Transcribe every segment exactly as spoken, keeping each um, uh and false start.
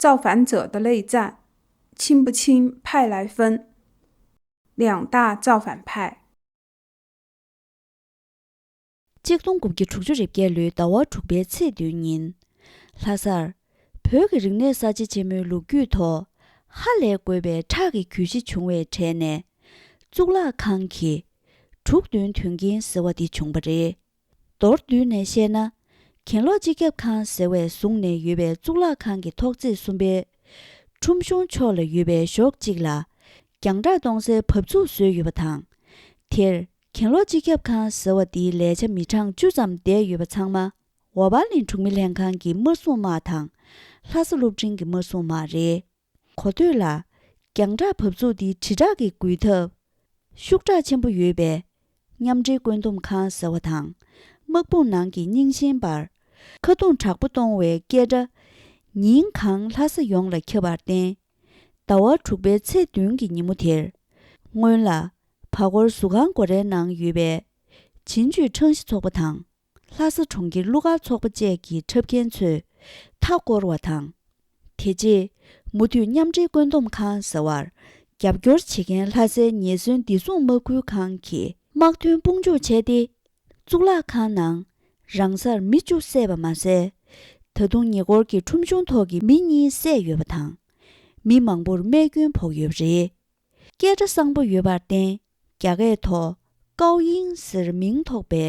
造反者的内战，亲不亲派来分。两大造反派。 ཆིག་སྟོང་དགུ་བརྒྱ་དྲུག་ཅུ་རེ་བརྒྱད་ལོའི་ཟླ་བ་དྲུག་པའི་ཚེས་བདུན་ཉིན། ལྷ་སར་བོད་ཀྱི་རིག་གནས་གསར་བརྗེ་ཆེན་མོའི་ལོ་རྒྱུས་ཐོག་ཧ་ལས་དགོས་པའི་ཁྲག་གི་གྱོད་གཞི་བྱུང་བའི་གྲས་ནས། གཙུག་ལག་ཁང་གི་དྲུག་བདུན་དོན་རྐྱེན་ཟེར་བ་འདི་བྱུང་བ་རེད། མདོར་བསྡུས་ནས་བཤད་ན། གྱེན་ལོག་སྤྱི་ཁྱབ་ཁང་ཟེར་བའི་གཟུངས་ནས་ཡོད་པའི་གཙུག་ལག་ཁང་གི་ཐོག་བརྩེགས་གསུམ་པའི་ཁྲོམ་གཞུང་ཕྱོགས་ལ་ཡོད་པའི་གཞོགས་གཅིག་ལ་རྒྱང་བསྒྲགས་གཏོང་སའི་བབས་ཚུགས་བཟོས་ཡོད་པ་དང་། དེར་གྱེན་ལོག་སྤྱི་ཁྱབ་ཁང་ཟེར་བ་འདིའི་ལས་བྱ་མི་གྲངས་བཅུ་ཙམ་བསྡད་ཡོད་པ་ཚང་མ་འོ་བར་གླིང་གྲོང་མི་ལྷན་ཁང་གི་དམར་སྲུང་དམག་དང་ལྷ་ས་སློབ་འབྲིང་གི་དམར་སྲུང་དམག་རེད། གོ་ཐོས་ལ། རྒྱང་བསྒྲགས་བབས་ཚུགས་འདི་དྲིལ་བསྒྲགས་ཀྱི་འགུལ་ཐབས་ཤུགས་དྲག་ཆེན་པོ་ཡོད་པའི་མཉམ་འབྲེལ་བཀོད་འདོམས་ཁང་ཟེར་བ་དང་། དམག་དཔུང་ནང་གི་རྙིང་ཞེན་པར་ཁ་རྡུང་དྲག་པོ་གཏོང་བའི་སྐད་སྒྲ་ཉིན་གང་ལྷ་ས་ཡོངས་ལ་ཁྱབ་པར་བརྟེན། ཟླ་བ་དྲུག་པའི་ཚེས་བདུན་གྱི་ཉིན་མོ་དེར། སྔོན་ལ་བར་སྐོར་ཟུར་ཁང་སྒོ་རའི་ནང་ཡོད་པའི་བྱིན་ཆུས་ཁྲང་ཞི་ཚོགས་པ་དང་། ལྷ་ས་གྲོང་ཁྱེར་གླུ་གར་ཚོགས་པ་བཅས་ཀྱི་འཁྲབ་མཁན་ཚོས་མཐའ་བསྐོར་བ་དང་། དེ་རྗེས་མུ་མཐུད་མཉམ་འབྲེལ་བཀོད་འདོམས་ཁང་ཟེར་བར་རྒྱབ་སྐྱོར་བྱེད་མཁན་ལྷ་སའི་ཉེན་ཟོན་བདེ་སྲུང་དམག་ཁུལ་ཁང་གི་དམག་དོན་དཔུང་འཇུག་བྱས་ཏེ། གཙུག་ལག་ཁང་ནང་རང་སར་མི་བཅུ་བསད་པ་མ་ཟད། ད་དུང་ཉེ་འཁོར་གྱི་ཁྲོམ་གཞུང་ཐོག་གི་མི་གཉིས་བསད་ཡོད་པ་དང་། མི་མང་པོར་རྨས་སྐྱོན་ཕོག་ཡོད་པ་རེད། སྐད་སྒྲ་བཟང་པོ་ཡོད་པར་བརྟེན། རྒྱ་སྐད་ཐོག་ཀའོ་དབྱིང་ཟེར་མིང་ཐོགས་པའི་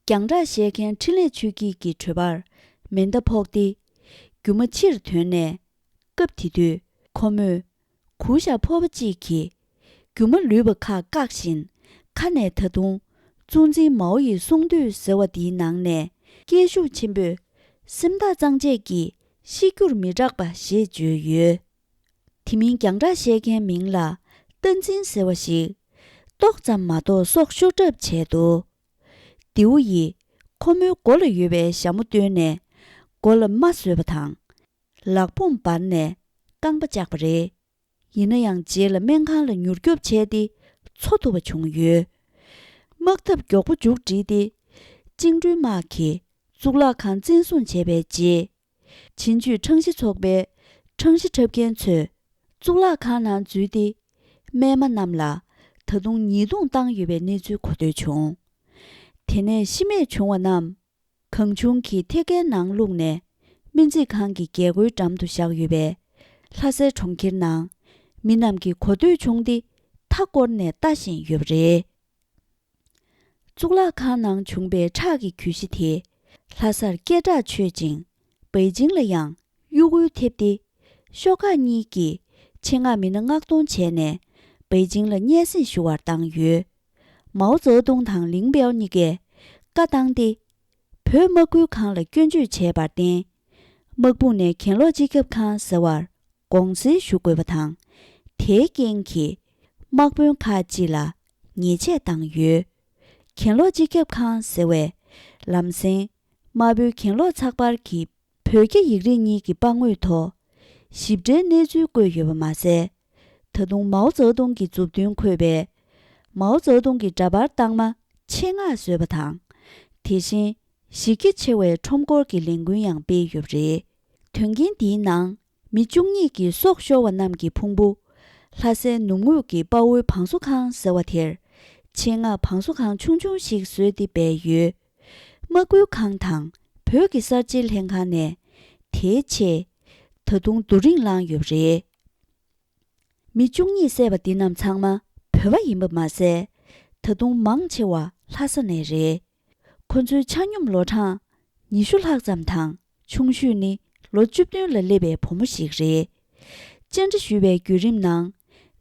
རྒྱང་བསྒྲགས་བཤད་མཁན་འཕྲིན་ལས་ཆོས་སྐྱིད་ཀྱི་གྲོད་པར་མེ་མདའ་ཕོག་སྟེ། རྒྱུ་མ་ཕྱིར་ཐོན་ནས། སྐབས་དེ་དུས་ཁོ་མོས་གུ་ཞབས་ཕོར་པ་གཅིག་གིས་རྒྱུ་མ་ལུས་པ་ཁག་བཀག་བཞིན་ཁ་ནས་ད་དུང་གཙོ་འཛིན་མའོ་ཡི་གསུང་བཏུས་ཟེར་བ་འདིའི་ནང་ནས། སྐད་ཤུགས་ཆེན་པོས་སེམས་ཐག་གཙང་བཅད་ཀྱིས་ཤི་རྒྱུར་མི་སྐྲག་པ་ཞེས་བརྗོད་ཡོད། དེ་མིན་རྒྱང་བསྒྲགས་བཤད་མཁན་མིང་ལ་བསྟན་འཛིན་ཟེར་བ་ཞིག་ཏོག་ཙམ་མ་གཏོགས་སྲོག་ཤོར་གྲབས་བྱས་འདུག། ལྡེའུ་ཡིས་ཁོ་མོའི་མགོ་ལ་ཡོད་པའི་ཞྭ་མོ་བཏོན་ནས་མགོ་ལ་རྨ་བཟོས་པ་དང་། ལག་འབུམ་འབར་ནས་རྐང་པ་བཅག་པ་རེད། ཡིན་ན་ཡང་རྗེས་ལ་སྨན་ཁང་ལ་མྱུར་སྐྱོབ་བྱས་ཏེ་འཚོ་ཐུབ་པ་བྱུང་ཡོད། དམག་འཐབ་མགྱོགས་པོ་མཇུག་བསྒྲིལ་ཏེ། བཅིངས་འགྲོལ་དམག་གིས་གཙུག་ལག་ཁང་བཙན་བཟུང་བྱས་པའི་རྗེས། ཆིན་ཅུས་ཁྲང་ཞི་ཚོགས་པའི་ཁྲང་ཞི་འཁྲབ་མཁན་ཚོས་གཙུག་ལག་ཁང་ནང་འཛུལ་ཏེ། རྨས་མ་རྣམས་ལ་ད་དུང་ཉེས་རྡུང་བཏང་ཡོད་པའི་གནས་ཚུལ་གོ་ཐོས་བྱུང་། དེ་ནས་ཤི་རྨས་བྱུང་བ་རྣམས་གང་བྱུང་གི་ཐད་ཀའི་ནང་བླུགས་ནས་སྨན་རྩིས་ཁང་གི་རྒྱལ་སྒོའི་འགྲམ་དུ་བཞག་ཡོད་པས། ལྷ་སའི་གྲོང་ཁྱེར་ནང་མི་རྣམས་ཀྱིས་གོ་ཐོས་བྱུང་སྟེ་མཐའ་བསྐོར་ནས་ལྟ་བཞིན་ཡོད་པ་རེད། གཙུག་ལག་ཁང་ནང་བྱུང་པའི་ཁྲག་གི་གྱོད་གཞི་དེ་ལྷ་སར་སྐད་གྲགས་ཆོད་ཅིང་། པེ་ཅིང་ལ་ཡང་གཡོ་འགུལ་ཐེབས་ཏེ། ཤོག་ཁག་གཉིས་ཀྱིས་ཆེད་མངགས་མི་སྣ་མངགས་གཏོང་བྱས་ནས་པེ་ཅིང་ལ་སྙན་སེང་ཞུ་བར་བཏང་ཡོད། མའོ་ཙེ་ཏུང་དང་ལིང་པའོ་གཉིས་ཀས་བཀའ་བཏང་སྟེ། བོད་དམག་ཁུལ་ཁང་ལ་སྐྱོན་བརྗོད་བྱས་པར་བརྟེན། དམག་དཔུང་ནས་གྱེན་ལོག་སྤྱི་ཁྱབ་ཁང་ཟེར་བར་དགོངས་སེལ་ཞུ་དགོས་པ་དང་། དེའི་རྐྱེན་གྱིས་དམག་དཔོན་ཁག་ཅིག་ལ་ཉེས་ཆད་བཏང་ཡོད། གྱེན་ལོག་སྤྱི་ཁྱབ་ཁང་ཟེར་བའི་ལམ་སེང་། དམར་པོའི་གྱེན་ལོག་ཚགས་པར་གྱི་བོད་རྒྱ་ཡིག་རིགས་གཉིས་ཀྱི་པར་ངོས་ཐོག་ཞིབ་ཕྲའི་གནས་ཚུལ་བཀོད་ཡོད་པ་མ་ཟད། ད་དུང་མའོ་ཙེ་ཏུང་གི་མཛུབ་སྟོན་འཁོད་པའི་མའོ་ཙེ་ཏུང་གི་འདྲ་པར་རྟགས་མ་ཆེད་མངགས་བཟོས་པ་དང་། དེ་བཞིན་གཞི་རྒྱ་ཆེ་བའི་ཁྲོམ་སྐོར་གྱི་ལས་འགུལ་ཡང་སྤེལ་ཡོད་པ་རེད། དོན་རྐྱེན་འདིའི་ནང་མི་བཅུ་གཉིས་ཀྱི་སྲོག་ཤོར་བ་རྣམས་ཀྱི་ཕུང་པོ་ལྷ་སའི་ནུབ་ངོས་ཀྱི་དཔའ་བོའི་བང་སོ་ཁང་ཟེར་བ་དེར་ཆེད་མངགས་བང་སོ་ཁང་ཆུང་ཆུང་ཞིག་བཟོས་ཏེ་སྦས་ཡོད། དམག་ཁུལ་ཁང་དང་བོད་ཀྱི་གསར་བརྗེའི་ལྷན་ཁང་ནས་དེའི་ཆེད་ད་དུང་རྡོ་རིང་བསླངས་ཡོད་པ་རེད། མི་བཅུ་གཉིས་བསད་པ་འདི་རྣམས་ཚང་མ་བོད་པ་ཡིན་པ་མ་ཟད། ད་དུང་མང་ཆེ་བ་ལྷ་ས་ནས་རེད། ཁོ་ཚོའི་ཆ་སྙོམས་ལོ་གྲངས་ཉི་ཤུ་ལྷག་ཙམ་དང་། ཆུང་ཤོས་ནི་ལོ་བཅུ་བདུན་ལ་སླེབས་པའི་བུ་མོ་ཞིག་རེད། བཅར་འདྲི་ཞུས་པའི་བརྒྱུད་རིམ་ནང་།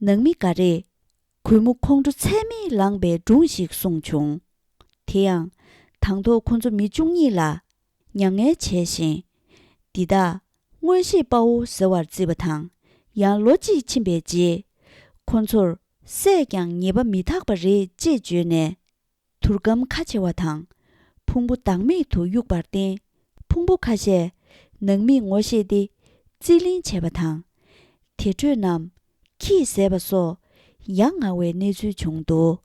ནང་མི་འགའ་རེས་གུས་མོ་ཁོང་ཁྲོ་ཚད་མེད་ལངས་པའི་སྒྲུང་ཞིག་གསུངས་བྱུང་། དེ་ཡང་། དང་ཐོག་ཁོ་ཚོ་མི་བཅུ་གཉིས་ལ་མྱ་ངན་བྱས་ཤིང་། འདི་དག་མངོན་ཤེས་དཔའ་བོ་ཟེར་བར་བརྩིས་པ་དང་། ཡང་ལོ་གཅིག་ཕྱིན་པའི་རྗེས། ཁོ་ཚོར་བསད་ཀྱང་ཉེས་པ་མི་དག་པ་རེད་ཅེས་བརྗོད་ནས། དུར་སྒམ་ཁ་ཕྱེ་བ་དང་། ཕུང་པོ་བདག་མེད་དུ་གཡུགས་པར་བརྟེན། ཕུང་པོ་ཁ་ཤས་ནང་མིས་ངོ་ཤེས་ཏེ་རྩིས་ལེན་བྱས་པ་དང་། དེ་འཕྲོས་རྣམས་ཁྱིས་བཟས་པ་སོགས་ཡ་ང་བའི་གནས་ཚུལ་བྱུང་འདུག།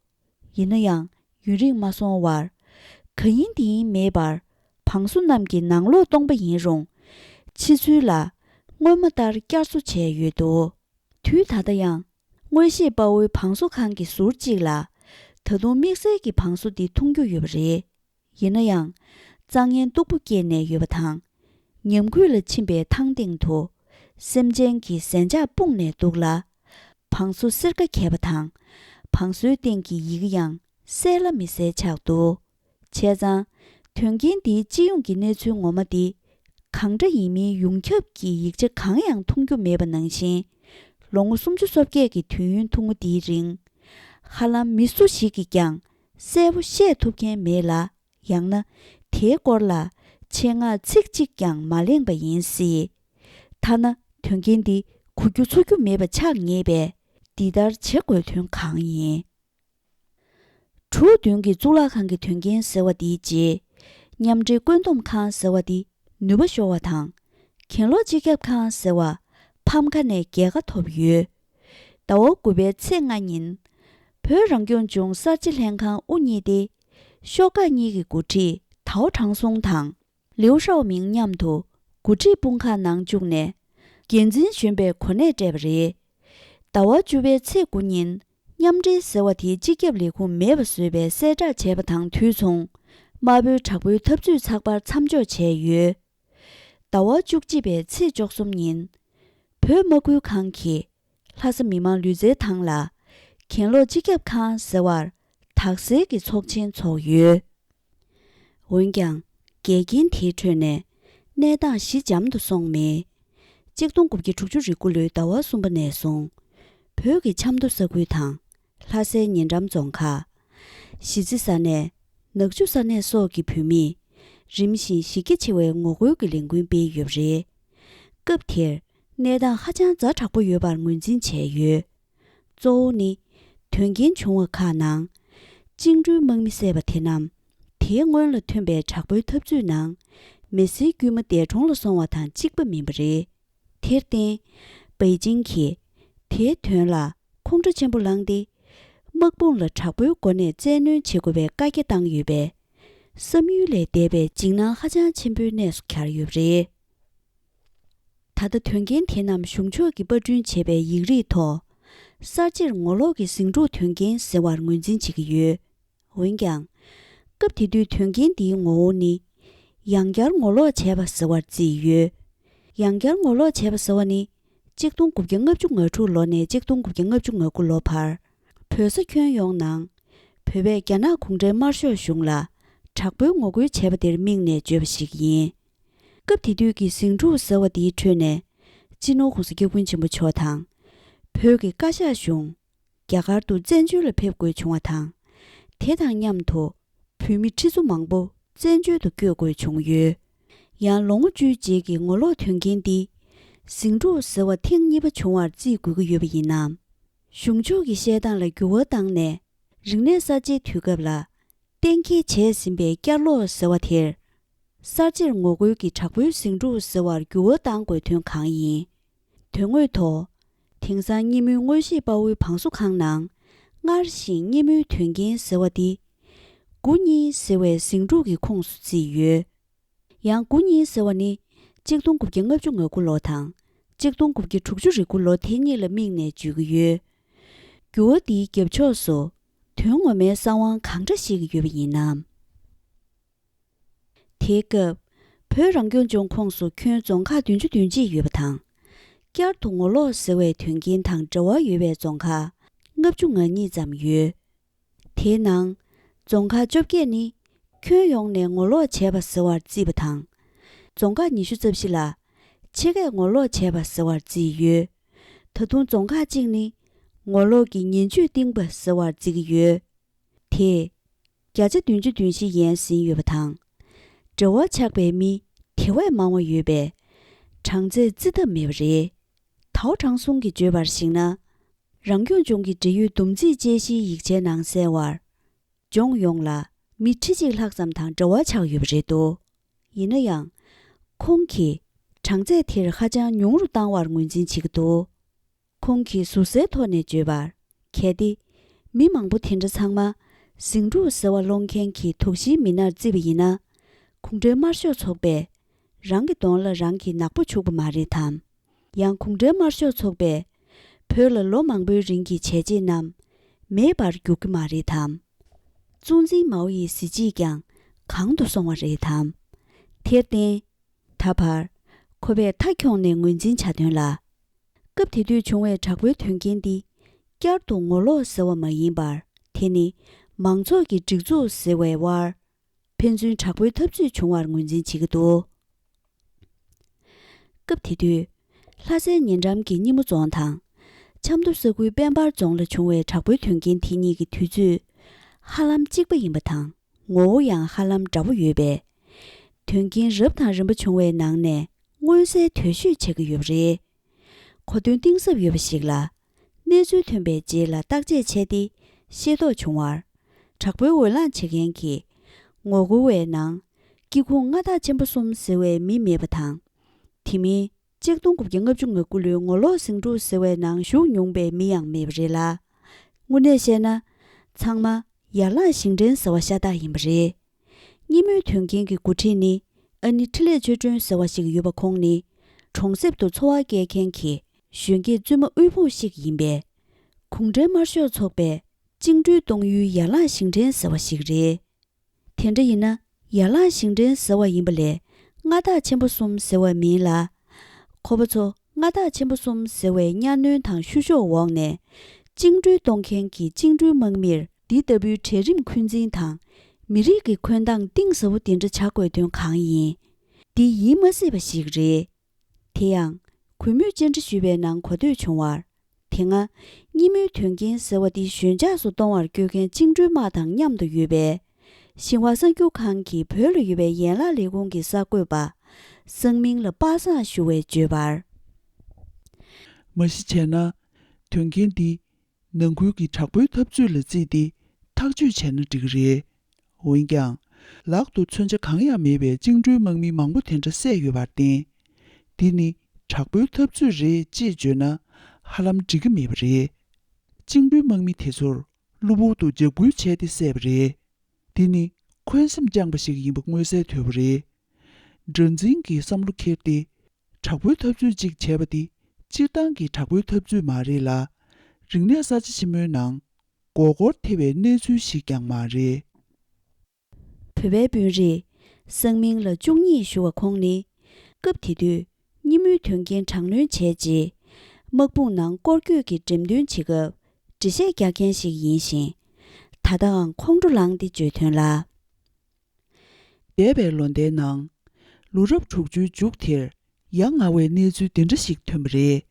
ཡིན་ན་ཡང་ཡུན་རིང་མ་སོང་བར། ག་ཡིན་དེ་ཡིན་མེད་པར་བང་སོ་རྣམས་ཀྱི་ནང་ལོགས་སྟོང་པ་ཡིན་རུང་། ཕྱི་ཚུལ་ལ་ སྔོན་མ་ལྟར་བསྐྱར་གསོ་བྱས་ཡོད་འདུག་དུས་ད་ལྟ་ཡང་། དངོས་གཞིས་དཔའ་བོའི་བང་བཟོ་ཁང་གི་ཟུར་གཅིག་ལ། ད་དུང་དམིགས་བསལ་གྱི་བང་བཟོ་འདི་མཐོང་རྒྱུ་ཡོད་པ་རེད། ཡིན་ན་ཡང་། རྩྭ་ངན་སྟུག་པོ་སྐྱེས་ནས་ཡོད་པ་དང་། ཉམས་རྒུད་ལ་ཕྱིན་པའི་ཐང་སྟེང་དུ། སེམས་ཅན་གྱི་ཟན་ཆག་སྤུངས་ནས་འདུག་ལ། བང་བཟོ་སེར་ཀ་གས་པ་དང་། བང་བཟོའི་སྟེང་གི་ཡི་གེ་ཡང་གསལ་ལ་མི་གསལ་ཆགས་འདུག་བྱས་ཙང་། དོན་རྐྱེན་འདིའི་སྤྱི་ཡོངས་ཀྱི་གནས་ཚུལ་ངོ་མ་འདི། གང་འདྲ་ཡིན་མིན་ཡོངས་ཁྱབ་ཀྱི་ཡིག་ཆ་གང་ཡང་མཐོང་རྒྱུ་མེད་པ་ནང་བཞིན། ལོ་ངོ་སུམ་ཅུ་སོ་བརྒྱད་ཀྱི་དུས་ཡུན་ཐུང་ངུ་འདིའི་རིང་། ཧ་ལམ་མི་སུ་ཞིག་གིས་ཀྱང་གསལ་པོ་བཤད་ཐུབ་མཁན་མེད་ལ། ཡང་ན། དེའི་སྐོར་ལ་ཆེད་མངགས་ཚིག་གཅིག་ཀྱང་མ་གླེང་པ་ཡིན་སྲིད། ཐ་ན་དོན་རྐྱེན་འདི་གོ་རྒྱུ་ཚོར་རྒྱུ་མེད་པ་ཆགས་ངེས་པས། འདི་ལྟར་བྱེད་དགོས་དོན་གང་ཡིན། དྲུག་བདུན་གྱི་གཙུག་ལག་ཁང་གི་དོན་རྐྱེན་ཟེར་བ་འདིའི་རྗེས། མཉམ་འབྲེལ་བཀོད་འདོམས་ཁང་ཟེར་བ་འདི་ནུས་པ་ཤོར་བ་དང་། གྱེན་ལོག་སྤྱི་ཁྱབ་ཁང་ཟེར་བ་ཕམ་ཁ་ནས་རྒྱལ་ཁ་ཐོབ་ཡོད། ཟླ་བ་དགུ་པའི་ཚེས་ལྔ་ཉིན། བོད་རང་སྐྱོང་ལྗོངས་གསར་བརྗེ་ལྷན་ཁང་དབུ་བརྙེས་ཏེ། ཤོག་ཁག་གཉིས་ཀྱི་འགོ་ཁྲིད་ཐའོ་ཁྲང་སུང་དང་། ལིའུ་ཧྲའོ་མིང་མཉམ་དུ་འགོ་ཁྲིད་དཔུང་ཁག་ནང་བཅུག་ནས། འགན་འཛིན་གཞོན་པའི་གོ་གནས་སྤྲད་པ་རེད། ཟླ་བ་བཅུ་པའི་ཚེས་དགུ་ཉིན། མཉམ་འབྲེལ་ཟེར་བ་དེའི་སྤྱི་ཁྱབ་ལས་ཁུངས་མེད་པ་བཟོས་པའི་གསལ་བསྒྲགས་བྱས་པ་དང་དུས་མཚུངས། དམར་པོའི་དྲག་པོའི་འཐབ་རྩོད་ཚགས་པར་མཚམས་འཇོག་བྱས་ཡོད། ཟླ་བ་བཅུ་གཅིག་པའི་ཚེས་བཅུ་གསུམ་ཉིན། བོད་དམག་ཁུལ་ཁང་གིས་ལྷ་ས་མི་མང་ལུས་རྩལ་ཐང་ལ་གྱེན་ལོག་སྤྱི་ཁྱབ་ཁང་ཟེར་བར་དག་སེལ་གྱི་ཚོགས་ཆེན་འཚོགས་ཡོད། འོན་ཀྱང་། འགལ་རྐྱེན་དེའི་ཁྲོད་ནས་གནས་སྟངས་ཞི་འཇམ་དུ་སོང་མེད། གཅིག་སྟོང་དགུ་བརྒྱ་དྲུག་ཅུ་རེ་དགུ་ལོའི་ཟླ་བ་གསུམ་པ་ནས་བཟུང་། བོད་ཀྱི་ཆབ་མདོ་ས་ཁུལ་དང་། ལྷ་སའི་ཉེ་འགྲམ་རྫོང་ཁག་གཞིས་རྩེ་ས་གནས། ནག་ཆུ་ས་གནས་སོགས་ཀྱི་བོད་མིས། རིམ་བཞིན་གཞི་རྒྱ་ཆེ་བའི་ངོ་རྒོལ་གྱི་ལས་འགུལ་སྤེལ་ཡོད་པ་རེད། སྐབས་དེར། གནས་སྟངས་ཧ་ཅང་ཛ་དྲག་པོ་ཡོད་པར་ངོས་འཛིན་བྱས་ཡོད། གཙོ་བོ་ནི། དོན་རྐྱེན་བྱུང་བ་ཁག་ནང་། བཅིངས་འགྲོལ་དམག་མི་བསད་པ་དེ་རྣམས། དེའི་སྔོན་ལ་ཐོན་པའི་དྲག་པོའི་འཐབ་རྩོད་ནང་། མི་སེར་དཀྱུས་མ་འདས་གྲོངས་ལ་སོང་བ་དང་གཅིག་པ་མིན་པ་རེད། དེར་བརྟེན། པེ་ཅིང་གིས། དེའི་དོན་ལ། ཁོང་ཁྲོ་ཆེན་པོ་ལངས་ཏེ། དམག་དཔུང་ལ་དྲག་པོའི་སྒོ་ནས་བཙན་གནོན་བྱེད་དགོས་པའི་བཀའ་རྒྱ་བཏང་ཡོད་པས། བསམ་ཡུལ་ལས་འདས་པའི་འཇིགས་སྣང་ཧ་ཅང་ཆེན་པོའི་གནས་སུ་གྱར་ཡོད་པ་རེད། ད་ལྟ་དོན་རྐྱེན་དེ་རྣམས་གཞུང་ཕྱོགས་ཀྱིས་པར་སྐྲུན་བྱས་པའི་ཡིག་རིགས་ཐོག་གསར་བརྗེར་ངོ་ལོག་གི་ཟིང་འཁྲུག་དོན་རྐྱེན་ཟེར་བར་ངོས་འཛིན་བྱེད་ཀྱི་ཡོད། འོན་ཀྱང་། སྐབས་དེ་དུས་དོན་རྐྱེན་འདིའི་ངོ་བོ་ནི། ཡང་བསྐྱར་ངོ་ལོག་བྱས་པ་ཟེར་བར་བརྩིས་ཡོད། ཡང་བསྐྱར་ངོ་ལོག་བྱས་པ་ཟེར་བ་ནི། གཅིག་སྟོང་དགུ་བརྒྱ་ལྔ་བཅུ་ང་དྲུག་ལོ་ནས་གཅིག་སྟོང་དགུ་བརྒྱ་ལྔ་བཅུ་ང་དགུ་ལོ་བར། བོད་ས་ཁྱོན་ཡོངས་ནང་། བོད་པས་རྒྱ་ནག་གུང་ཁྲན་དམར་ཤོག་གཞུང་ལ། དྲག་པོའི་ངོ་རྒོལ་བྱས་པ་དེར་དམིགས་ནས་བརྗོད་པ་ཞིག་ཡིན། སྐབས་དེ་དུས་ཀྱི་ཟིང་འཁྲུག་ཟེར་བ་དེའི་ཁྲོད་ནས། སྤྱི་ནོར་༸གོང་ས་༸སྐྱབས་མགོན་ཆེན་པོ་མཆོག་དང་། བོད་ཀྱི་བཀའ་ཤག་གཞུང་། རྒྱ་གར་དུ་བཙན་བྱོལ་ལ་ཕེབས་དགོས་བྱུང་བ་དང་། དེ་དང་མཉམ་དུ། བོད་མི་ཁྲི་ཚོ་མང་པོ་བཙན་བྱོལ་དུ་བསྐྱོད་དགོས་བྱུང་ཡོད། ཡང་ལོ་ངོ་བཅུའི་རྗེས་ཀྱི་ངོ་ལོག་དོན་རྐྱེན་འདི། ཟིང་འཁྲུག་ཟེར་བ་ཐེངས་གཉིས་པ་བྱུང་བར་བརྩི་དགོས་ཀྱི་ཡོད་པ་ཡིན་ནམ། གཞུང་ཕྱོགས་ཀྱི་བཤད་སྟངས་ལ་འགྱུར་བ་བཏང་ནས། རིག་གནས་གསར་བརྗེའི་དུས་སྐབས་ལ། གཏན་འཁེལ་བྱས་ཟིན་པའི་བསྐྱར་ལོག་ཟེར་བ་དེར། གསར་བརྗེར་ངོ་རྒོལ་གྱི་དྲག་པོའི་ཟིང་འཁྲུག་ཟེར་བར་འགྱུར་བ་བཏང་དགོས་དོན་གང་ཡིན། དོན་དངོས་ཐོག་དེང་སང་སྙེ་མོའི་དངོས་གཞིས་དཔའ་བོའི་བང་བཟོ་ཁང་ནང་། སྔར་བཞིན་སྙེ་མོའི་དོན་རྐྱེན་ཟེར་བ་འདི། དགུ་གཉིས་ཟེར་བའི་ཟིང་འཁྲུག་གི་ཁོངས་སུ་བརྩིས་ཡོད། ཡང་དགུ་གཉིས་ཟེར་བ་ནི། གཅིག་སྟོང་དགུ་བརྒྱ་ལྔ་བཅུ་ང་དགུ་ལོ་དང་། གཅིག་སྟོང་དགུ་བརྒྱ་དྲུག་ཅུ་རེ་དགུ་ལོ་དེ་གཉིས་ལ་དམིགས་ནས་བརྗོད་ཀྱི་ཡོད། འགྱུར་བ་འདིའི་རྒྱབ་ཕྱོགས་སུ། དོན་ངོ་མའི་གསང་བ་གང་འདྲ་ཞིག་ཡོད་པ་ཡིན་ནམ། དེའི་སྐབས། བོད་རང་སྐྱོང་ལྗོངས་ཁོངས་སུ་ཁྱོན་རྫོང་ཁག་བདུན་ཅུ་དོན་གཅིག་ཡོད་པ་དང་། བསྐྱར་དུ་ངོ་ལོག་ཟེར་བའི་དོན་རྐྱེན་དང་འབྲེལ་བ་ཡོད་པའི་རྫོང་ཁག་ལྔ་བཅུ་ང་གཉིས་ཙམ་ཡོད། དེའི་ནང་། རྫོང་ཁག་བཅོ་བརྒྱད་ནི། ཁྱོན་ཡོངས་ནས་ངོ་ལོག་བྱས་པ་ཟེར་བར་བརྩིས་པ་དང་། རྫོང་ཁག་ཉི་ཤུ་རྩ་བཞི་ལ། ཕྱེད་ཀས་ངོ་ལོག་བྱས་པ་ཟེར་བར་བརྩིས་ཡོད། ད་དུང་རྫོང་ཁག་གཅིག་ནི། ངོ་ལོག་གི་ཉེན་བརྗོད་བཏིང་པ་ཟེར་བར་བརྩི་གི་ཡོད། དེས། བརྒྱ་ཆ་བདུན་ཅུ་དོན་བཞི་ཡན་ཟིན་ཡོད་པ་དང་། འབྲེལ་བ་ཆགས་པའི་མི་དེ་བས་མང་བ་ཡོད་པས། གྲངས་ཚད་བརྩི་ཐབས་མེད་པ་རེད། ཐའོ་ཁྲང་སུང་གིས་བརྗོད་པར་གཞིགས་ན། རང་སྐྱོང་ལྗོངས་ཀྱི་འབྲེལ་ཡོད་བསྡོམས་རྩིས་དཔྱད་གཞིའི་ཡིག་ཆའི་ནང་གསལ་བར། ལྗོངས་ཡོངས་ལ་མི་ཁྲི་གཅིག་ལྷག་ཙམ་དང་འབྲེལ་བ་ཆགས་ཡོད་པ་རེད་འདུག་ཡིན་ན་ཡང་། ཁོང་གིས་གྲངས་ཚད་དེར་ཧ་ཅང་ཉུང་རུ་བཏང་བར་ངོས་འཛིན་བྱེད་ཀྱི་འདུག་ཁོང་གིས་ཟུར་ཟའི་ཐོག་ནས་བརྗོད་པར། གལ་ཏེ། མི་མང་པོ་དེ་འདྲ་ཚང་མ། ཟིང་འཁྲུག་ཟེར་བ་སློང་མཁན་གྱི་དོགས་གཞིའི་མི་སྣར་བརྩིས་པ་ཡིན་ན། གུང་ཁྲན་དམར་ཤོག་ཚོགས་པས། རང་གི་གདོང་ལ་རང་གིས་ནག་པོ་བྱུག་པ་མ་རེད་དམ། ཡང་གུང་ཁྲན་དམར་ཤོག་ཚོགས་པས་བོད་ལ་ལོ་མང་པོའི་རིང་གི་བྱས་རྗེས་རྣམས་མེད་པར་འགྱུར་གྱི་མ་རེད་དམ། ཙུང་ཙིང་མའོ་ཡི་གཟི་བརྗིད་ཀྱང་གང་དུ་སོང་བ་རེད་དམ། དེར་བརྟེན། ད་བར་ཁོ་པས་མཐའ་འཁྱོངས་ནས་ངོས་འཛིན་བྱ་དོན་ལ། སྐབས་དེ་དུས་བྱུང་བའི་དྲག་པོའི་དོན་རྐྱེན་འདི་བསྐྱར་དུ་ངོ་ལོག་ཟེར་བ་མ་ཡིན་པར། དེ་ནི་མང་ཚོགས་ཀྱི་སྒྲིག་འཛུགས་ཟེར་བའི་དབར་ཕན་ཚུན་དྲག་པོའི་འཐབ་རྩོད་བྱུང་བར་ངོས་འཛིན་བྱེད་ཀྱི་འདུག་སྐབས་དེ་དུས། ལྷ་སའི་ཉེ་འགྲམ་གྱི་སྙེ་མོ་རྫོང་དང་། ཆབ་མདོ་ས་ཁུལ་དཔལ་འབར་རྫོང་ལ་བྱུང་བའི་དྲག་པོའི་དོན་རྐྱེན་དེ་གཉིས་ཀྱི་དུས་ཚོད་ཧ་ལམ་གཅིག་པ་ཡིན་པ་དང་། ངོ་བོ་ཡང་ཧ་ལམ་འདྲ་བོ་ཡོད་པས། དོན་རྐྱེན་རབ་དང་རིམ་པ་བྱུང་བའི་ནང་ནས་མངོན་གསལ་དོད་ཤོས་ཆགས་ཀྱི་ཡོད་པ་རེད། གོ་དོན་གཏིང་ཟབ་ཡོད་པ་ཞིག་ལ། གནས་ཚུལ་ཐོན་པའི་རྗེས་ལ་བརྟག་དཔྱད་བྱས་ཏེ་ཤེས་རྟོགས་བྱུང་བར། དྲག་པོའི་འོས་ལངས་བྱེད་མཁན་གྱི་ངོ་རྒོལ་བའི་ནང་། སྐྱེ་ཁུངས་མངའ་བདག་ཆེན་པོ་གསུམ་ཟེར་བའི་མི་མེད་པ་དང་། དེ་མིན། ཆིག་སྟོང་དགུ་བརྒྱ་ལྔ་བཅུ་ང་དགུ་ལོའི་ངོ་ལོག་ཟིང་འཁྲུག་ཟེར་བའི་ནང་ཞུགས་མྱོང་པའི་མི་ཡང་མེད་པ་རེད་ལ། དངོས་གནས་བཤད་ན། ཚང་མ་ཡར་ལངས་ཞིང་བྲན་ཟེར་བ་ཤ་སྟག་ཡིན་པ་རེད། སྙེ་མོའི་དོན་རྐྱེན་གྱི་འགོ་ཁྲིད་ནི་ཨ་ནེ་འཕྲིན་ལས་ཆོས་སྒྲོན་ཟེར་བ་ཞིག་ཡོད་པ། ཁོང་ནི་གྲོང་གསེབ་ཏུ་འཚོ་བ་སྐྱེལ་མཁན་གྱི་གཞོན་སྐྱེས་བཙུན་མ་དབུལ་ཕོངས་ཤིག་ཡིན་པས། གུང་ཁྲན་དམར་ཤོག་ཚོགས་པས་བཅིངས་འགྲོལ་གཏོང་ཡུལ་ཡར་ལངས་ཞིང་བྲན་ཟེར་བ་ཞིག་རེད། དེ་འདྲ་ཡིན་ན། ཡར་ལངས་ཞིང་བྲན་ཟེར་བ་ཡིན་པ་ལས་མངའ་བདག་ཆེན་པོ་གསུམ་ཟེར་བ་མིན་ལ། ཁོ་པ་ཚོ་མངའ་བདག་ཆེན་པོ་གསུམ་ཟེར་བའི་གཉའ་གནོན་དང་བཤུ་གཞོག་འོག་ནས་བཅིངས་འགྲོལ་གཏོང་མཁན་གྱི་བཅིངས་འགྲོལ་དམག་མིར་འདི་ལྟ་བུའི་གྲལ་རིམ་འཁོན་འཛིན་དང་མི་རིགས་ཀྱི་འཁོན་སྡང་གཏིང་ཟབ་པོ་དེ་འདྲ་བྱ་དགོས་དོན་གང་ཡིན། འདི་ཡིན་མ་སྲིད་པ་ཞིག་རེད། དེ་ཡང་གུས་མོས་བཅར་འདྲི་ཞུས་པའི་ནང་གོ་ཐོས་བྱུང་བར། དེ་སྔ་སྙེ་མོའི་དོན་རྐྱེན་ཟེར་བ་འདི་ཞོད་འཇགས་སུ་གཏོང་བར་བསྐྱོད་མཁན་བཅིངས་འགྲོལ་དམག་དང་མཉམ་དུ་ཡོད་པས། ཞིང་པ་གསར་འགྱུར་ཁང་གིས་བོད་ལ་ཡོད་པའི་ཡན་ལག་ལས་ཁུངས་ཀྱི་གསར་འགོད་པ་སང་མིང་ལ་པ་སངས་ཞུ་བས་བརྗོད་པར། མ་གཞི་བྱས་ན། དོན་རྐྱེན་འདི་ནང་ཁུལ་གྱི་དྲག་པོའི་འཐབ་རྩོད་ལ་བརྩིས་ཏེ་ཐག་གཅོད་བྱས་ན་འགྲིག་གི་རེད། འོན་ཀྱང་། ལག་ཏུ་མཚོན་ཆ་གང་ཡང་མེད་པའི་བཅིངས་འགྲོལ་དམག་མི་མང་པོ་དེ་འདྲ་བསད་ཡོད་པར་བརྟེན། འདི་ནི་དྲག་པོའི་འཐབ་རྩོད་རེད་ཅེས་བརྗོད་ན་ཧ་ལམ་འགྲིག་གི་མེད་པ་རེད། བཅིངས་འགྲོལ་དམག་མི་དེ་ཚོར་གློ་བུར་དུ་འཇབ་རྒོལ་བྱས་ཏེ་བསད་པ་རེད། འདི་ནི་འཁོན་སེམས་བཅངས་པ་ཞིག་ཡིན་པ་མངོན་གསལ་དོད་པོ་རེད། སྒྲ་འཛིན་གྱི་བསམ་བློ་འཁྱེར་ཏེ། དྲག་པོའི་འཐབ་རྩོད་ཅིག་བྱས་པ་འདི་སྤྱིར་བཏང་གི་དྲག་པོའི་འཐབ་རྩོད་མ་རེད་ལ། རིག་གནས་གསར་བརྗེ་ཆེན་མོའི་ནང་མགོ་སྐོར་ཐེབས་པའི་གནས་ཚུལ་ཞིག་ཀྱང་མ་རེད། བོད་པའི་དཔོན་རིགས་སང་མིང་ལ་བཅུ་གཉིས་ཞུ་བ་ཁོང་ནི། སྐབས་དེ་དུས་སྙེ་མོའི་དོན་རྐྱེན་དྲག་གནོན་བྱས་རྗེས། དམག་དཔུང་ནང་སྐོར་སྐྱོད་ཀྱི་འགྲེམས་སྟོན་བྱེད་སྐབས་འགྲེལ་བཤད་རྒྱག་མཁན་ཞིག་ཡིན་ཞིང་། ད་ལྟའང་ཁོང་ཁྲོ་ལངས་ཏེ་བརྗོད་དོན་ལ། འདས་པའི་ལོ་ཟླའི་ནང་། ལོ་རབས་དྲུག་ཅུའི་མཇུག་དེར་ཡ་ང་བའི་གནས་ཚུལ་འདི་འདྲ་ཞིག་ཐོན་པ་རེད།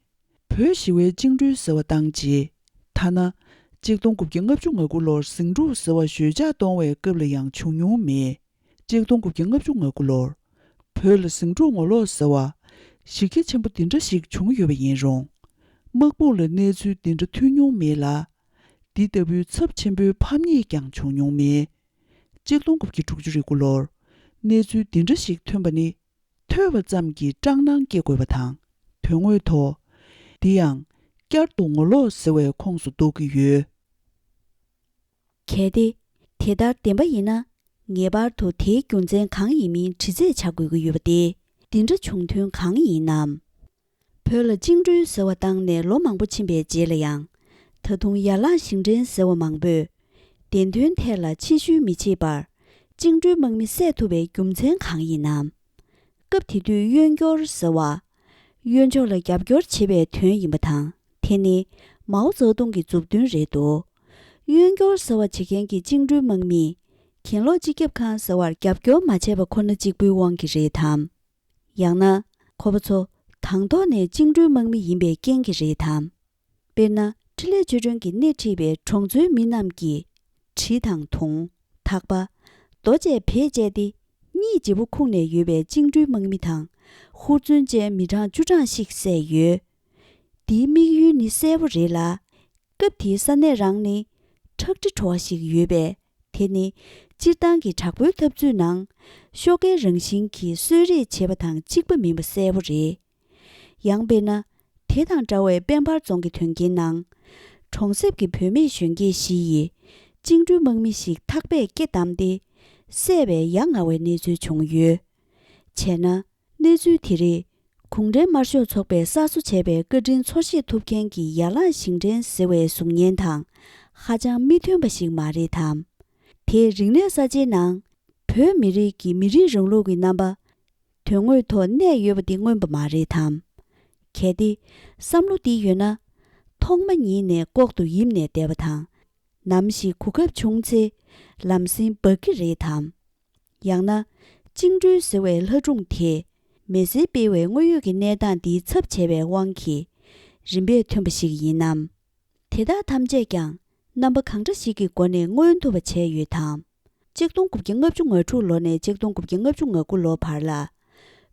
བོད་ཞི་བའི་བཅིངས་འགྲོལ་ཟེར་བ་བཏང་རྗེས། ཐ་ན། ཆིག་སྟོང་དགུ་བརྒྱ་ལྔ་བཅུ་ང་དགུ་ལོར་ཟིང་འཁྲུག་ཟེར་བ་ཞོད་འཇགས་གཏོང་བའི་སྐབས་ལ་ཡང་བྱུང་མྱོང་མེད། ཆིག་སྟོང་དགུ་བརྒྱ་ལྔ་བཅུ་ང་དགུ་ལོར། བོད་ལ་ཟིང་འཁྲུག་ངོ་ལོག་ཟེར་བ། གཞི་རྒྱ་ཆེན་པོ་འདི་འདྲ་ཞིག་བྱུང་ཡོད་པ་ཡིན་རུང་། དམག་དཔུང་ལ་གནས་ཚུལ་འདི་འདྲ་ཐོན་མྱོང་མེད་ལ། འདི་ལྟ་བུའི་ཚབས་ཆེན་པོའི་ཕམ་ཉེས་ཀྱང་བྱུང་མྱོང་མེད། ཆིག་སྟོང་དགུ་བརྒྱ་དྲུག་ཅུ་རེ་དགུ་ལོར། གནས་ཚུལ་འདི་འདྲ་ཞིག་ཐོན་པ་ནི། ཐོས་པ་ཙམ་གྱིས་སྐྲག་སྣང་སྐྱེ་དགོས་པ་དང་། དོན་དངོས་ཐོག་འདི་ཡང་བསྐྱར་དུ་ངོ་ལོག་ཟེར་བའི་ཁོངས་སུ་གཏོགས་ཀྱི་ཡོད། གལ་ཏེ། དེ་ལྟར་བདེན་པ་ཡིན་ན། ངེས་པར་དུ་དེའི་རྒྱུ་མཚན་གང་ཡིན་མིན་དྲི་རྩད་བྱ་དགོས་ཀྱི་ཡོད་པ་སྟེ། འདི་འདྲ་བྱུང་དོན་གང་ཡིན་ནམ། བོད་ལ་བཅིངས་འགྲོལ་ཟེར་བ་བཏང་ནས་ལོ་མང་པོ་ཕྱིན་པའི་རྗེས་ལ་ཡང་། ད་དུང་ཡར་ལངས་ཞིང་བྲན་ཟེར་བ་མང་པོས། བདེན་དོན་ཐད་ལ་ཕྱི་བཤོལ་མི་བྱེད་པར། བཅིངས་འགྲོལ་དམག་མི་བསད་ཐུབ་པའི་རྒྱུ་མཚན་གང་ཡིན་ནམ། སྐབས་དེ་དུས་གཡོན་སྐྱོར་ཟེར་བ། གཡོན་ཕྱོགས་ལ་རྒྱབ་སྐྱོར་བྱེད་པའི་དོན་ཡིན་པ་དང་། དེ་ནི་མའོ་ཙེ་ཏུང་གི་མཛུབ་སྟོན་རེད་འདུག་གཡོན་སྐྱོར་ཟེར་བ་བྱེད་མཁན་གྱི་བཅིངས་འགྲོལ་དམག་མིས། གྱེན་ལོག་སྤྱི་ཁྱབ་ཁང་ཟེར་བར་རྒྱབ་སྐྱོར་མ་བྱས་པ་ཁོ་ན་གཅིག་པུའི་དབང་གིས་རེད་དམ། ཡང་ན། ཁོ་པ་ཚོ་དང་ཐོག་ནས་བཅིངས་འགྲོལ་དམག་མི་ཡིན་པའི་རྐྱེན་གྱིས་རེད་དམ། དཔེར་ན། འཕྲིན་ལས་ཆོས་སྒྲོན་གྱིས་སྣེ་ཁྲིད་པའི་གྲོང་ཚོའི་མི་རྣམས་ཀྱིས། གྲི་དང་དུང་། ཐག་པ། རྡོ་བཅས་བེད་སྤྱད་དེ། གཉིད་བརྗེ་པོ་ཁུག་ནས་ཡོད་པའི་བཅིངས་འགྲོལ་དམག་མི་དང་། ཧུར་བརྩོན་ཅན་མི་གྲངས་བཅུ་གྲངས་ཤིག་བསད་ཡོད། འདིའི་དམིགས་ཡུལ་ནི་གསལ་པོ་རེད་ལ། སྐབས་དེའི་ས་གནས་རང་ནི། ཁྲག་དྲི་བྲོ་བ་ཞིག་ཡོད་པས། དེ་ནི། སྤྱིར་བཏང་གི་དྲག་པོའི་འཐབ་རྩོད་ནང་། ཤོག་ཁའི་རང་བཞིན་གྱིས་གསོད་རེས་བྱེད་པ་དང་གཅིག་པ་མིན་པ་གསལ་པོ་རེད། ཡང་དཔེར་ན། དེ་དང་འདྲ་བའི་དཔལ་འབར་རྫོང་གི་དོན་རྐྱེན་ནང་། གྲོང་གསེབ་ཀྱི་བུད་མེད་གཞོན་སྐྱེས་བཞི་ཡིས། བཅིངས་འགྲོལ་དམག་མི་ཞིག་ཐག་པས་སྐེ་བསྡམས་ཏེ། བསད་པའི་ཡ་ང་བའི་གནས་ཚུལ་བྱུང་ཡོད། བྱས་ན། གནས་ཚུལ་དེ་རིགས། གུང་ཁྲན་དམར་ཤོག་ཚོགས་པས་གསར་བཟོ་བྱས་པའི་བཀའ་དྲིན་འཚོལ་ཞིབ་ཐུབ་མཁན་གྱི་ཡར་ལངས་ཞིང་བྲན་ཟེར་བའི་གཟུགས་བརྙན་དང་ཧ་ཅང་མི་མཐུན་པ་ཞིག་མ་རེད་དམ། དེས་རིག་གནས་གསར་བརྗེའི་ནང་བོད་མི་རིགས་ཀྱི་མི་རིགས་རིང་ལུགས་ཀྱི་རྣམ་པ་དོན་དངོས་ཐོག་གནས་ཡོད་པ་འདི་མངོན་པ་མ་རེད་དམ། གལ་ཏེ་བསམ་བློ་འདི་ཡོད་ན། ཐོག་མ་ཉིད་ནས་ལྐོག་ཏུ་ཡིབ་ནས་བསྡད་པ་དང་། ནམ་ཞིག་གོ་སྐབས་བྱུང་ཚེ་ལམ་སེང་འབག་གི་རེད་དམ། ཡང་ན། བཅིངས་འགྲོལ་ཟེར་བའི་ལྷ་སྒྲུང་དེས་མི་སེར་སྤེལ་བའི་དངོས་ཡོད་ཀྱི་གནས་སྟངས་འདིའི་ཚབ་བྱས་པའི་དབང་གིས་རིམ་པས་ཐོན་པ་ཞིག་ཡིན་ནམ། དེ་དག་ཐམས་ཅད་ཀྱང་རྣམ་པ་གང་འདྲ་ཞིག་གི་སྒོ་ནས་མངོན་ཐུབ་པ་བྱས་ཡོད་དམ། ཆིག་སྟོང་དགུ་བརྒྱ་ལྔ་བཅུ་ང་དྲུག་ལོ་ནས་ཆིག་སྟོང་དགུ་བརྒྱ་ལྔ་བཅུ་ང་དགུ་ལོ་བར་ལ།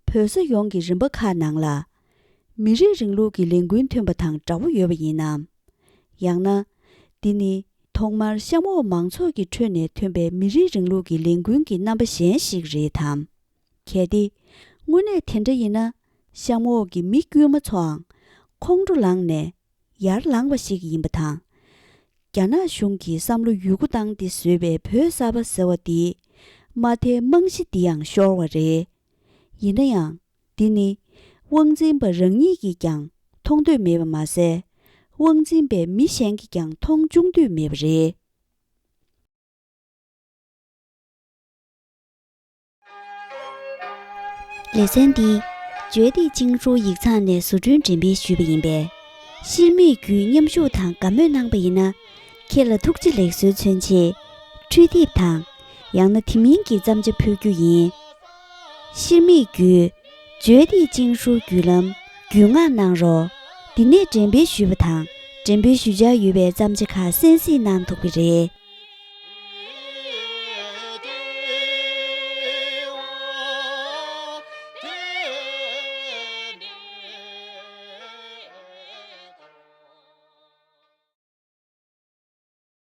བོད་ས་ཡོངས་ཀྱི་རིམ་པ་ཁག་ནང་ལ། མི་རིགས་རིང་ལུགས་ཀྱི་ལས་འགུལ་ཐོན་པ་དང་འདྲ་བོ་ཡོད་པ་ཡིན་ནམ། ཡང་ན། འདི་ནི་ཐོག་མར་གཤམ་འོག་མང་ཚོགས་ཀྱི་ཁྲོད་ནས་ཐོན་པའི་མི་རིགས་རིང་ལུགས་ཀྱི་ལས་འགུལ་གྱི་རྣམ་པ་གཞན་ཞིག་རེད་དམ། གལ་ཏེ། དངོས་གནས་དེ་འདྲ་ཡིན་ན། གཤམ་འོག་གི་མི་དཀྱུས་མ་ཚོའང་ཁོང་ཁྲོ་ལངས་ནས་ཡར་ལངས་པ་ཞིག་ཡིན་པ་དང་། རྒྱ་ནག་གཞུང་གིས་བསམ་བློ་ཡོད་རྒུ་བཏང་སྟེ་བཟོས་པའི་བོད་གསར་པ་ཟེར་བ་འདིའི་མ་མཐའི་རྨང་གཞི་འདི་ཡང་ཤོར་བ་རེད། ཡིན་ན་ཡང་། འདི་ནི་དབང་འཛིན་པ་རང་ཉིད་ཀྱིས་ཀྱང་མཐོང་འདོད་མེད་པ་མ་ཟད། དབང་འཛིན་པས་མི་གཞན་གྱིས་ཀྱང་མཐོང་བཅུག་འདོད་མེད་པ་རེད། ལེ་ཚན་འདི་བརྗོད་བདེ་ཅིང་ཧྲུའུ་ཡིག་ཚང་ནས་བཟོ་སྐྲུན་འགྲེམས་སྤེལ་ཞུས་པ་ཡིན་པས། ཤེར་མིག་བརྒྱུད་མཉམ་ཞུགས་དང་དགའ་མོས་གནང་པ་ཡིན་ན། ཁྱེད་ལ་ཐུགས་རྗེ་ལེགས་གསོལ་མཚོན་ཆེད། འཕྲུལ་དེབ་དང་། ཡང་ན་དེ་མིན་གྱི་བརྩམས་བྱ་ཕུལ་རྒྱུ་ཡིན། ཤེར་མིག་བརྒྱུད། བརྗོད་བདེ་ཅིང་ཧྲུའུ་བརྒྱུད་ལམ་བརྒྱུད་མངགས་གནང་རོགས། འདི་ནས་འགྲེམས་སྤེལ་ཞུས་པ་དང་འགྲེམས་སྤེལ་ཞུ་འཆར་ཡོད་པའི་བརྩམས་བྱ་ཁག་གསན་གཟིགས་གནང་ཐུབ་ཀྱི་རེད།